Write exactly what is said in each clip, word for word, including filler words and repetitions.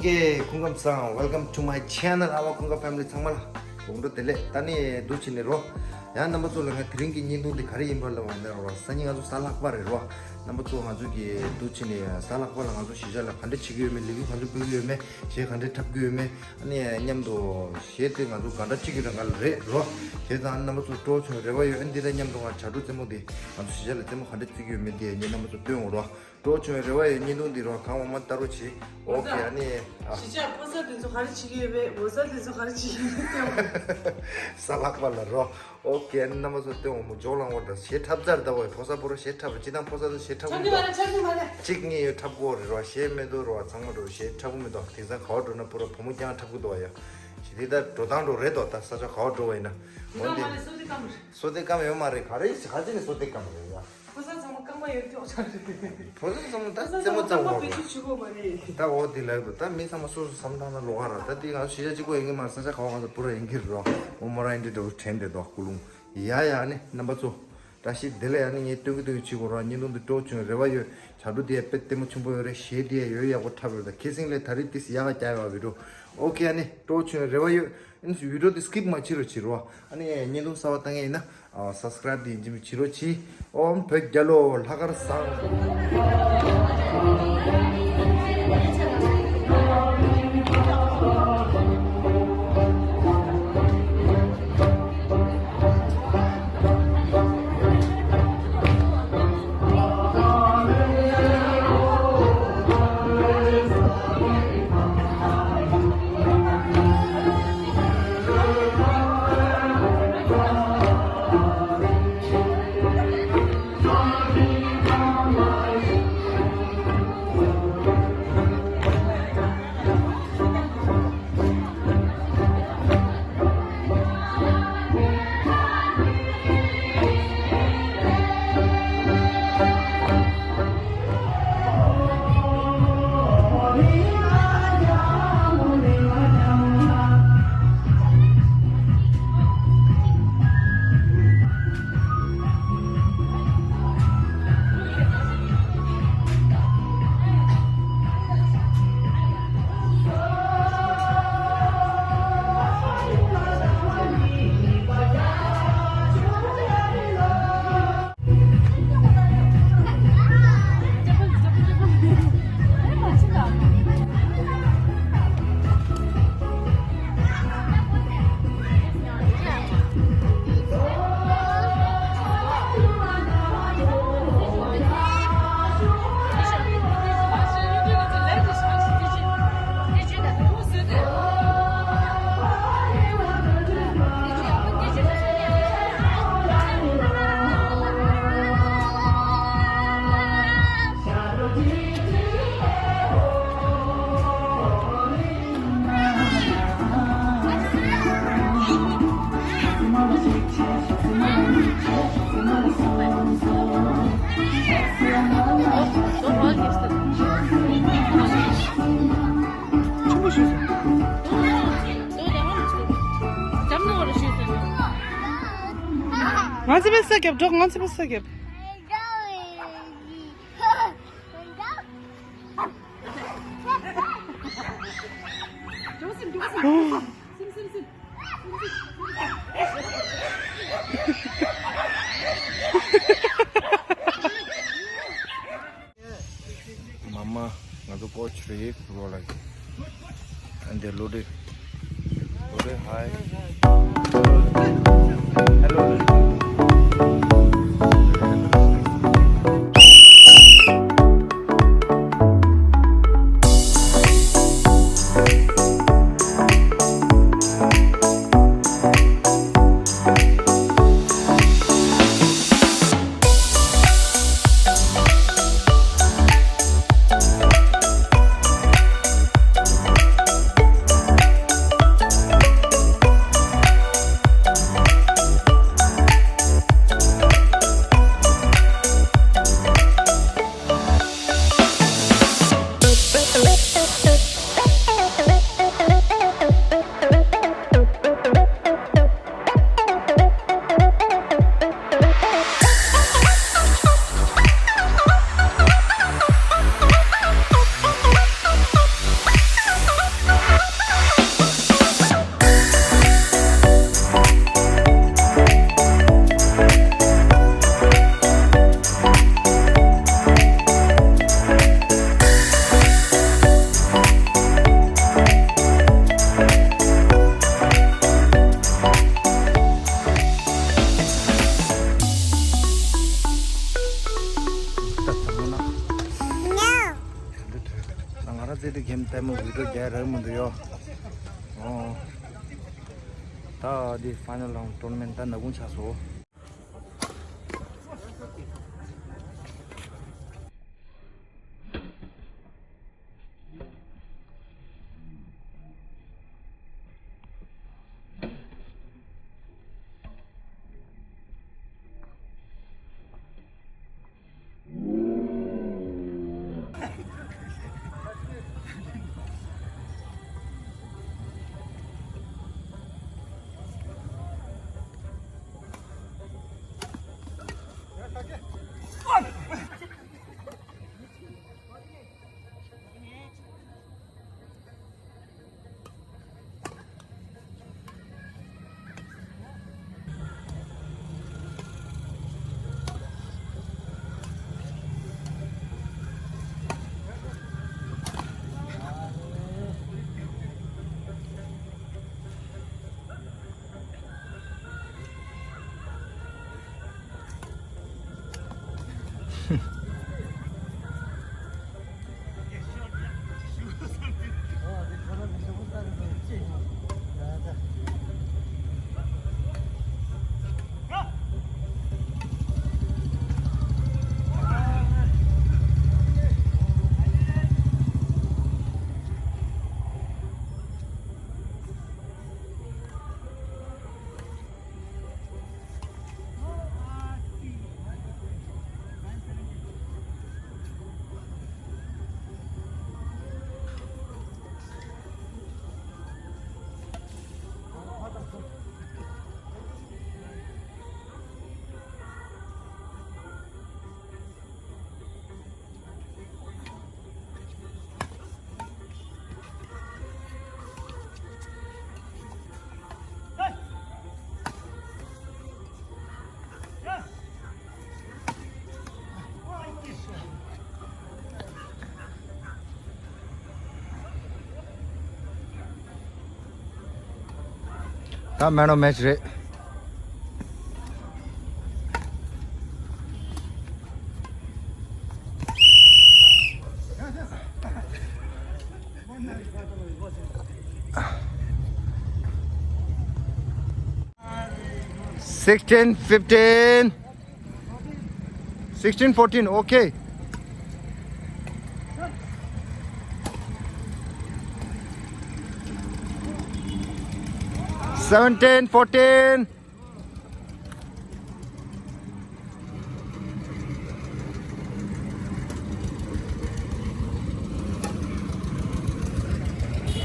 ཀེ། སྐུ་ཁམས་བཟང་། Welcome to my channel. ཨ་མ་ཁུ་ཁམས་ཕེ་མི་ལི་ཚང་མ་ལ་དགོང་དྲོ་བདེ་ལེགས། ད་ནི་འདུག་བྱས་ནས་རོ། ཡང་རྣམ་པ་ཚོ་ལ་ངས་དེ་རིང་གི་བརྙན་ཐུང་འདི་ག་རེ་ཡིན་པ་ལབ་པ་ཡིན་ན་རོ། སང་ཉིན་ང་ཚོ་གཟའ་ལྷག་པ་རེད་རོ། རྣམ་པ་ཚོ་ང་ཚོ་གི་འདུག་བྱས་ནས་གཟའ་ལྷག་པ་ལ་ང་ཚོ་གཞིས་ཆགས་ལ་ག་འདྲ་བྱེད་ཀྱི་ཡོད་མེད། ལས་འགུལ་ག་ཚོད་སྤེལ་གྱི་ཡོད་མེད། གཞས་ག་འདྲ་འཁྲབ་ཀྱི་ཡོད་མེད། ཨ་ནི་མཉམ་དུ་གཞས་དེ་ང་ཚོ་ག་འདྲ་བྱེད་ཀྱི་རེད་ག་ལ་རེད་རོ། བྱས་ཙང་རྣམ་པ་ཚོ་སྤྲོ་བོ་བྱུང་རེ་བ་ཡོད། ཨ་ནི་འདི་དང་མཉམ་དུ་ང་བྱ་སྒྲོ་རྩེད་མོ་འདི་ང་ཚོ་གཞིས་ཆགས་ལ་རྩེད་མོ་ག་འདྲ་རྩེ་གི་ཡོད་མེད་འདི་ངས་རྣམ་པ་ཚོ་སྟོན་འོང་རོ། སྤྲོ་བོ་བྱུང་རེ་བ་ཡོད། བརྙན་ཐུང་འདི་རོ་གང་འོང་མ་ལྟ་རོགས་གྱིས། ཨོ་ཁེ། ཨ་ནི་ཨ། གཞིས་ཆགས་ཕོ་གསར་དེ་ཚོ་ག་རེ་བྱེད་ཀྱི་ཡོད་པས། མོ་གསར་དེ་ཚོ་ག་རེ་བྱེད་ཀྱི་ཡོད་པས་སྟོན་འོང་། གཟའ་ལྷག་པ་ལ་རོ། ཨོ་ཁེ། ཨ་ནི་རྣམ་པ་ཚོ་སྟོན་འོང་མོ། འཇོག་ལང་བར་དང་གཞས་འཁྲབ་ཚར་ད་བས། ཕོ་གསར་ཕོ་རོ་གཞས་འཁྲབ་པ་ཅི་དང་ཕོ་གསར་ཚོ་གཞས་འཁྲབ་ཀྱི་འདུག་ཆག་གི་མ་རེད། ཆག་གི་མ་རེད། གཅིག་གཉིས་ཡོད་འཁྲབ་དགོས་རེད་རོ། གཞས་མེད་འདུག་རོ། ཚང་མ་རོ་གཞས་འཁྲབ་ཀྱི་མི་འདུག་དེང་སང་ག་བ་འགྲོ་ན་ཕོ་རོ་བུ་མོ་རྐྱང་འཁྲབ་ཀྱི་འདུག་ཡ། ཞི་དེ་ད་འགྲོ་སྟངས་འགྲོ་རེད་དོ། ད་ས་ཆ་ག་བ་འགྲོ་བ་ཡིན་ན། འོན་ཏེ་སོ་དེ་སྐམ་ཡོད་མ་རེད། ག་རེ་ག་ཅི་ནས་སོ་དེ་སྐམ་རེད་ཡ། ཕོ་གསར་ཚང་མ་སྐམ་པ་ཡོད་ཀྱོག་ཆགས་རེད། ཕོ་གསར་ཚང་མ་ད་རྩེད་མོ་རྩེ་བ་རེད། ད་འོ་དེ་ལབ་དོ། ད་མི་ཚང་མ་སོ་སོ་བསམ་སྟངས་ན་ལོགས་ཀ་ར། ད་དེ་ང་ཚོ་གཞིས་ཆགས་གཅིག་པོ་ཡིན་གྱི་མ་རེད། ས་ཆ་ག་བ་ག་ཚོ་པུ་ར་ཡིན་གྱི་རེད་རོ། འོ་མོ་རང་ཡིན་འདྲ་འདྲ་བོ་དྲན་བསྡད་དོ་ཀུ་ལུང་། ཡ་ཡ། ཨ་ནི་རྣམ་པ་ཚོ། བཀྲ་ཤིས་བདེ་ལེགས། ཨ་ནི་ངས་སྟོན་གི་སྟོན་གི་བྱེད་དགོས་ར། བརྙན་ཐུང་འདི་སྤྲོ་བོ་བྱུང་རེ་བ་ཡོད། བྱ་སྒྲོ་འདི་ཡ་དཔེ་ལྟད་མོ་ཆེན་པོ་ཡོད་རེད། གཞས་འདི་ཡ་ཡོད་ཡག་པོ་འཁྲབ་རེད། ད་ཁེ་སིང་ལས་ད་རེས་ཏིས་ཡག་ག་རྒྱག་ཡོད་བི་ཌིའོ། ཨོ་ཁེ། ཨ་ནི་སྤྲོ་བོ་བྱུང་རེ་བ་ཡོད། ཨ་ནི་བི་ཌིའོ་འདི་སི་ཀིབ་མ་བྱེད་རོགས་བྱེད་རོགས། ཨ་ནི་བརྙན་ཐུང་གསར་པ་ལྟ་མཁན་ཡིན་ན་ཨ་སབ་སི་ཀ་རབ་འདི་ཡིན་གཅིག་མིན་གཅིག་བྱེད་རོགས་གྱིས། ཨོམ་བོད་རྒྱལ་ལོ། ལྷག་དཀར་བཟང་། ང་ཚོ་བས་ས་རྒྱབ་འགྲོ། ང་ཚོ་བས་ས་རྒྱབ། མ་མ། ང་ཚོ་ཀོ་ཆི་རེད་ལོ་ལ། ཨ་འདི་ལོ་རེད། ལོ་རེད། ཧའི། ཧེ་ལོ། ཚེ་འདི་གེམ་ལྟད་མོ་བི་ཌིའོ་རྒྱག་རག་མི་འདུག་ཡོ། ཨོ། ད་འདི་ཕའི་ནལ་རའུན་ཌི་ཊོར་ནམ་མེན་ཊི་ད་ནག་ཁུང་ཆགས་སོང་། ད་མེན་ཨོཕ་མེཆ་རེད། Sixteen fifteen. Sixteen fourteen, okay. Seventeen fourteen.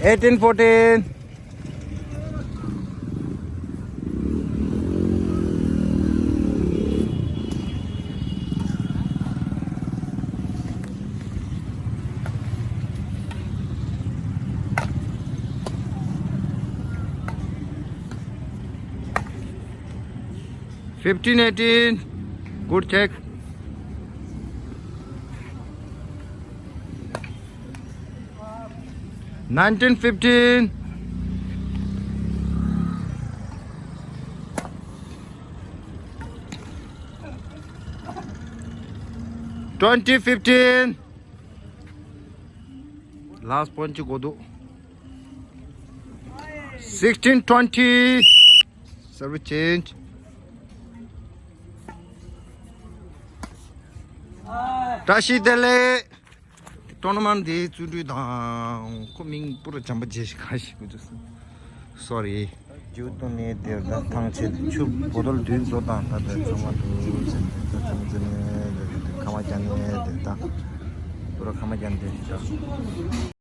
Eighteen fourteen. Fifteen eighteen. Good check. Nineteen fifteen. Twenty fifteen. Last point གཅིག་གོ་འདུག Sixteen twenty. Service change. བཀྲ་ཤིས་བདེ་ལེགས། ཊོར་ནམེན་ཊི་འདི་བརྩོན་འགྲུས་དང་ཁོ་མིང་པུ་ར་བྱམས་པ་རྗེས་ཤིག་ག་ཞིག་གོ་འདུག Sorry. ཇུ་ཏུ་ནས་དེར་ད་ཐང་ཆད་ཆུ་བོ་ཏོལ་བདུན་བཟོ་དང་ད་དེ་ཚང་མ་དུ་ཚང་མ་ཚེ་ནས་ཁ་མ་ཅན་ནས་དེ་ད་པུ་ར་ཁ་མ་ཅན་དེ་ད།